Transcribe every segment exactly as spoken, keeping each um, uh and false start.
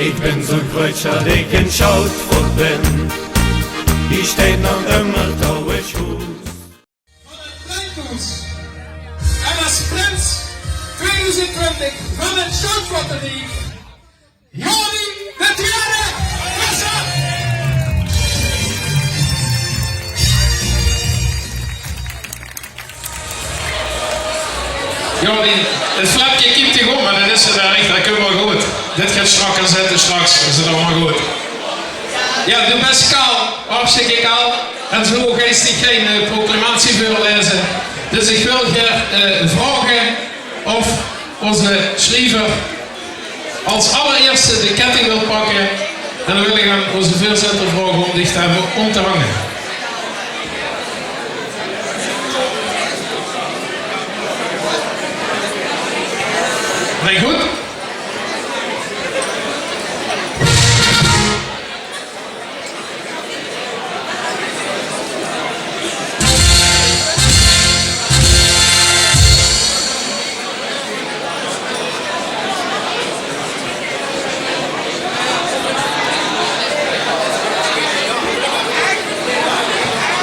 Ich bön zoe greutsj dat ich in Sjoutvoort bön. Hie sjteit nog ummer 't Auwesj hoes. Van 't Plenkoes. En es prins twieëdoezend twintig van 't Sjoutvoorteriek, Jordi de Twiede. Jordi, 't flepke kiept dich óm, mer dat is 't erg, dat kump waal good. Dit geit sjtrak en zèt 't sjtraks, is 't allemaol good. Jao, doe bös kaal, hartstikke kaal. En zoe geis dich gein, eh, proclamatie veurlaeze. Dus ich wil gaer, eh, vraoge of ózze sjriever es allerierste de ketting wilt pakke. En dan wil ich aan ózze veurzitter vraoge óm dich dao óm te hange. Klinktj good?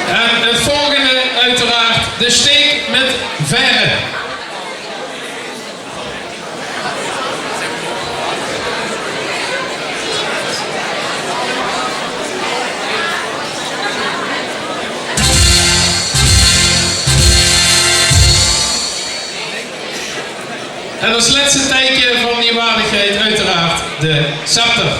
En 't volgende, oeteraard, de sjteek mit vaere. En es lètste teike van die waardigheid, oeteraard, de scepter.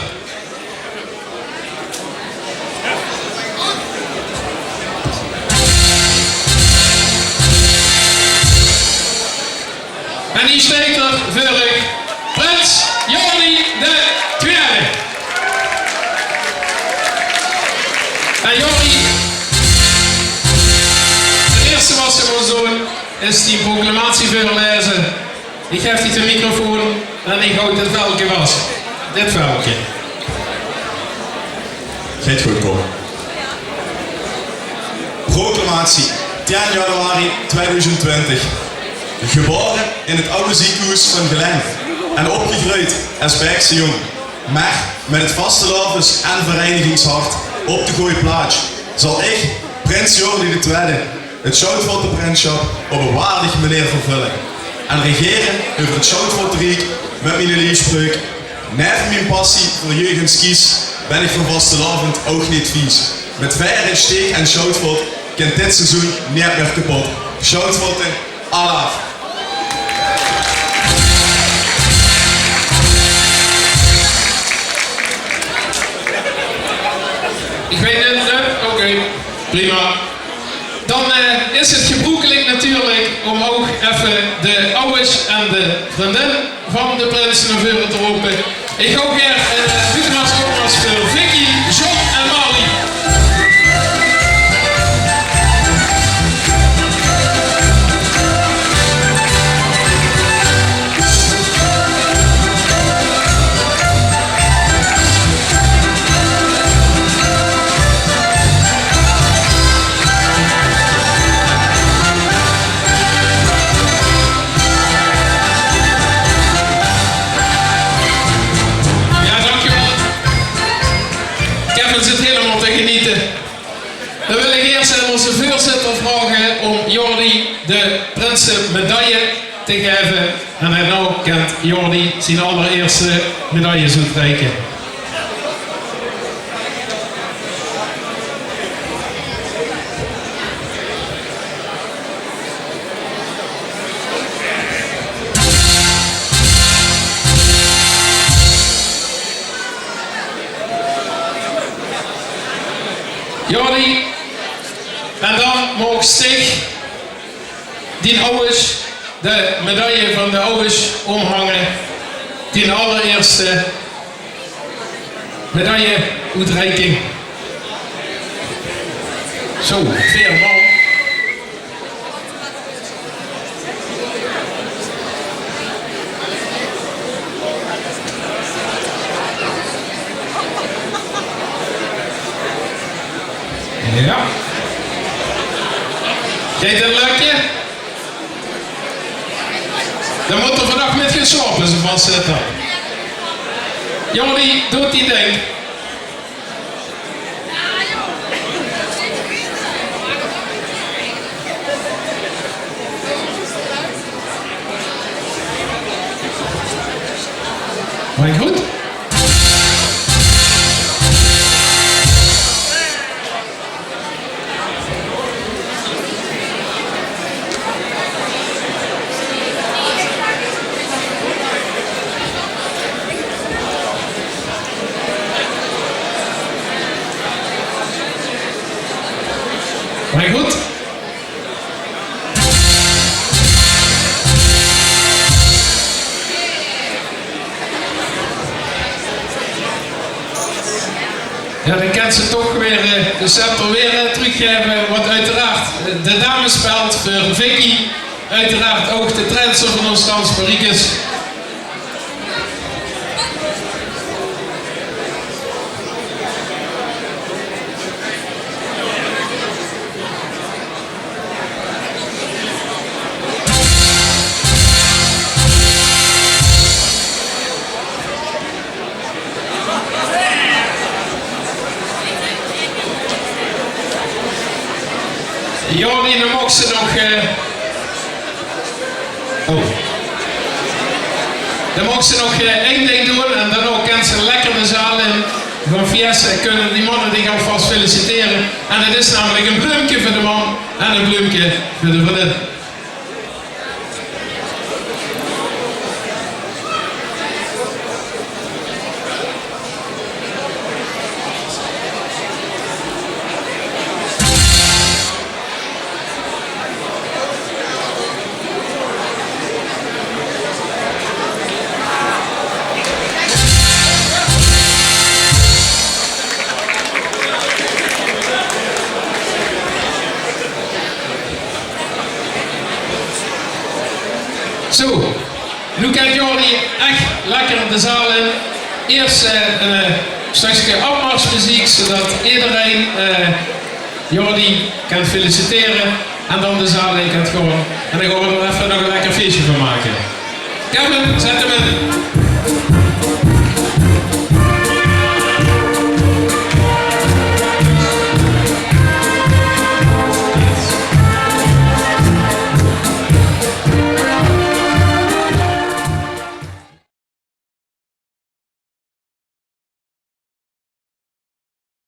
En hie sjteit 'r veur uch, prins Jordi de Twiede. En Jordi, 't ierste wat se mós doon, is die proclamatie veurlaeze. Ich gaef dich de microfoon en ich haoj dit velke vas. Dit velke. Geit good, Cor. Proclamatie, tieën januari twieëdoezend twintig. Gebaore in 't Auwe Ziekehoes van Gelaen en opgegreujd es Baekse jóng. Mer mit 't vastelaoves- en vereinigingshart op de gooj plaats zal ich, prins Jordi de Twiede, 't Sjoutvoorter prinssjap op ein waardig meneer vervulle en regere euver 't Sjoutvoorter Riek mit mien liefspreuk: neve mien passie veur jeug en skies bön ich van vastelaovend ouch neet vies. Mit vaere, sjteek en Sjoutvoort kint dit seizoen neet mier kepot. Sjoutvoorter, alaaf! Ich weit 't neet, oké, prima. Dan, eh, is 't gebroekelik natuurlik óm ouch effe de awwers en de vrundin van de prins nao veure te rope. Ich haoj gaer, eh, Lucas Thomas veur Vicky, John en Marlie. Jao, dankjewel. Kevin zit hielemaol te geniete. Dan wil ich ieërs aan ózze veurzitter vraoge óm Jordi de prinsemedaille te gaeve. En daonao kint Jordi zien allerierste medailles oetreike. Jordi, en dan moogs dich dien awwers de medaille van de awwers ómhange. Dien allerierste medaille-oetreiking. Zo, veer man. Jao. Geit 't lökke? Dan mót 'r vannach mit gaon slaope, zoe vas zit 'r. Jordi, doot dien ding. Maak good. Maak good. Jao, dan kènt ze toch weer, eh, de scepter weer, eh, trökgaeve. Want oeteraard, eh, de damesspeld veur Vicky. Oeteraard ouch de trainster van ós dansmariekes. Jordi, dan moogs se nog, eh, oh. Dan moogs se nog, eh, ein ding doon en dan ouch kèns se lekker de zaal in. Van Fiesse kónne die manne dich alvas felicitere. En det is namelik ein bleumke veur de man en ein bleumke veur de vriendin. Zo, noe kènt Jordi ech lekker de zaal in. Iers, eh, ein, eh, stökske opmarsmeziek, zodet ederein, eh, Jordi kan felicitere en dan de zaal in kan gaon. En dan gaon v'r d'r effe nog ein lekker fieësje van make. Kevin, zèt 'm in.